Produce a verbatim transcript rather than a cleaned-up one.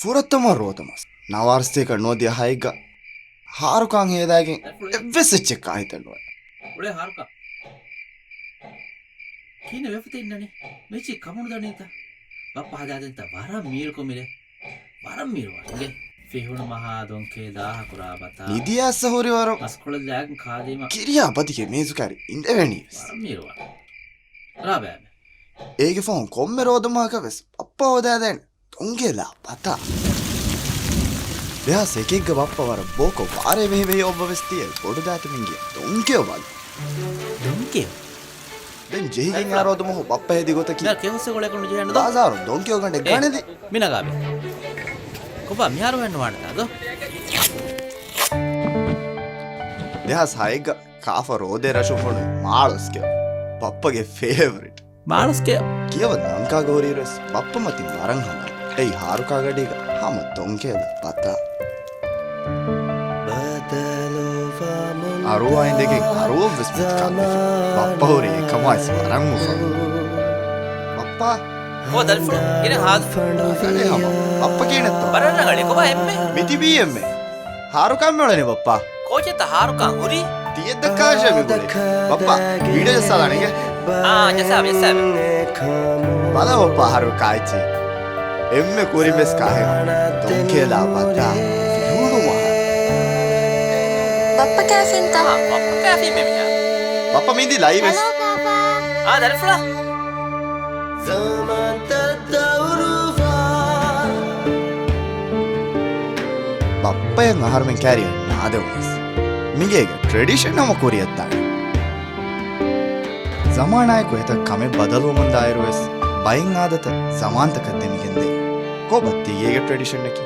ފުރަތަމަ ރޯދަމަސް ނަވާރަސްތޭކަ ނުވަދިހަ ހައެއްގަ ހާރުކާން ހޭދައިގެން އެއްވެސް އެއްޗެއް ކާހިތެއް ނުވޭ. އުޅޭ ހާރުކާ. ކިހިނެއް ވެފަތެ އިންނަނީ؟ މިޗި ކަމުނުދަނީތަ؟ ބައްޕަ ހަދާދެންތަ؟ ވަރަށް މީރު ކޮމިލެ. ވަރަށް މީރުވާ. އިނގޭ. ފިހުނު މަހާ ދޮންކޭ ދާހަކުރާ ބަތާ. ނިދިޔާސް ހުރި ވަރު. މަސްކޮޅެއް ލާގެން ކާދީމަ. ކިރިޔާ ބަދިގެ މޭޒުކާރި އިނދެވެނީ ވެސް. ވަރަށް މީރުވާ. ރާބައިމެ. އޭގެ ފަހުން ކޮންމެ ރޯދަމަހަކަށް ވެސް ބައްޕަ ހޯދާދޭނެ ދޮންގޭލާ ބަތާ. ދެހާސް އެކެއްގަ ބައްޕަ ވަރަށް ބޯކޮށް ވާރޭ ވެހި ވެހި އޮއްވަވެސް ތިޔަ ބޮޑު ދާތަ މިންގި ދޮންކެއޮ ބަލަ. ދޮންކެއޮ؟ ދެން ޖެހިގެން އާ ރޯދަމަހު ބައްޕަ ހެދި ގޮތަކީ. ދާ ކެހުސެ ގޮޅެކު ނުޖެހެން ދޯ. ބާޒާރު ދޮންކެއޮ ގަނޑެއް އޭ، ގަނެދި. މި ނަގާބެ. ކޮބާ މިހާރު ހެން ނުވާނެތާ ދޯ؟ ދެހާސް ހައެއްގަ ކާފަ ރޯދޭ ރަށުން ފޮނުވި މާޅޮސްކެ. ބައްޕަގެ ފޭވަރިޓް. މާޅޮސްކެ. ކިޔަވަ ލަންކާގަ ހުރިއިރުވެސް ބައްޕަ މަތިން ވަރަށް ހަނދާން. އެއީ ހާރުކާ ގަޑީގަ ހަމަ ދޮންކޭލާ ބަތާ. އަރުވާ އިނދެގެން އަރުވަށްވެސް މަތި ކާދެފި. ބައްޕަ ހުރީ އެކަމާއިސް ވަރަށް އުފަލު. ބައްޕާ. ކޯ ދަރިފުޅު؟ ގިނަ ހާދަ. ރަނގަޅޭ ހަމަ. ބައްޕަ ކިހިނެއްތޯ؟ ވަރަށް ރަނގަޅޭ. ކޮބާ އެންމެ؟ މިތިބީ އެންމެ. ހާރުކާ އެންމެ އުޅެނީ ބައްޕާ. ކޯޗެއްތަ ހާރުކާ ހުރީ؟ ތިއެއް ދައްކާށޭ މި ގުޅޭ. ބައްޕާ، ވީޑިއޯ ޖައްސާލާނެގެ. އާ، ޖައްސާ، ޖައްސާ. ބަލަ ބައްޕާ ހާރު ކާއެއްޗޭ. އެންމެ ކުރިން ވެސް ކާހެއް ދޮންކޭލާ ބަތާ ފިހުނު މަހާ. ބައްޕަ ކާފިންތަ؟ އާ، ބައްޕަ ކާފިން މެ މިހާ. ބައްޕަ މިދި ލައިވެސް. ހަލޯ ކާފާ. އާ، ދަރިފުޅާ. ބައްޕަޔަށް އަހަރުމެން ކާރިއަށް ނާދެވުނަސް މިގޭގެ ޓްރެޑިޝަން ހަމަ ކުރިއަށްދާނެ. ޒަމާނާއެކު އެތައް ކަމެއް ބަދަލުވަމުންދާއިރުވެސް ބައެއް އާދަތައް ޒަމާންތަކަށް ދެމިގެންދޭ. ކޮބަ ތީގޭގެ ޓްރެޑިޝަންއަކީ؟